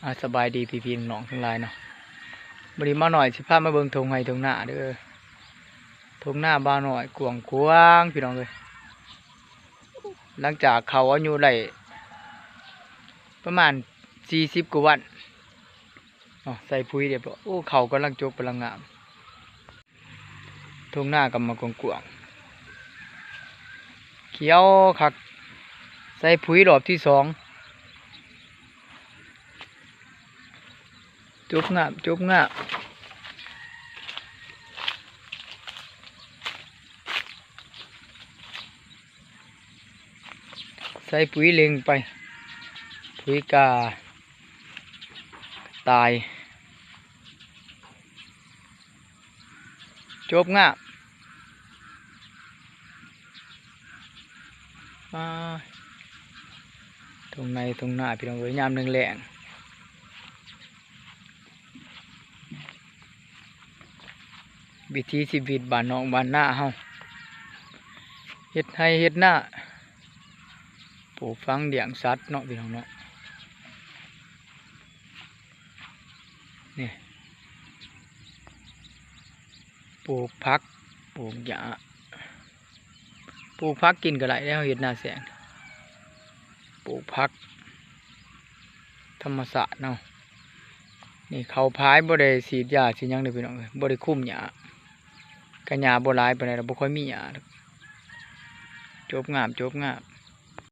ອາ ສະບາຍດີພີ່ໆນ້ອງໆທັງຫຼາຍເນາະ. ມື້ນີ້ບ່າວນ້ອຍຊິພາມາເບິ່ງທົ່ງໄຮ່ທົ່ງນາເດີ. ທົ່ງນາບ່າວນ້ອຍກວ້າງໆ ພີ່ນ້ອງເອີຍ. ຫຼັງຈາກເຂົ້າອາຍຸໄດ້ປະມານສີ່ສິບກວ່າວັນເນາະ ໃສ່ປຸ໋ຍຮຽບຮ້ອຍ. ໂອ້ ເຂົ້າກຳລັງຈົກກຳລັງງາມ. ທົ່ງນາກໍມາກວ້າງໆ ຂຽວຄັກ. ໃສ່ປຸ໋ຍຮອບທີສອງ ຈົບງາມ ຈົບງາມ. ໃສ່ປຸ໋ຍເລັ່ງໄປ ປຸ໋ຍກະຕ່າຍ. ຈົບງາມ. ອາ ທົ່ງໄຮ່ທົ່ງນາພີ່ນ້ອງເອີຍ ຍາມແລງໆ. ວິຖີຊີວິດບ້ານນອກບ້ານນາເຮົາ ເຮັດໄຮ່ເຮັດນາ ປູກຝັງລ້ຽງສັດເນາະ ພີ່ນ້ອງເນາະ. ນີ້ ປູກຜັກ ປູກຫຍ້າ ປູກຜັກກິນກໍໄດ້ເດ້ ເຮົາເຮັດນາແຊງ ປູກຜັກທຳມະຊາດເນາະ. ນີ້ເຂົ້າພາຍ ບໍ່ໄດ້ສີດຢາສີດຫຍັງເດີພີ່ນ້ອງເອີຍ ບໍ່ໄດ້ຄຸມຫຍ້າ ກະຫຍ້າບໍ່ຫຼາຍປານໃດດອກ ບໍ່ຄ່ອຍມີຫຍ້າດອກ. ຈົບງາມ ຈົບງາມ.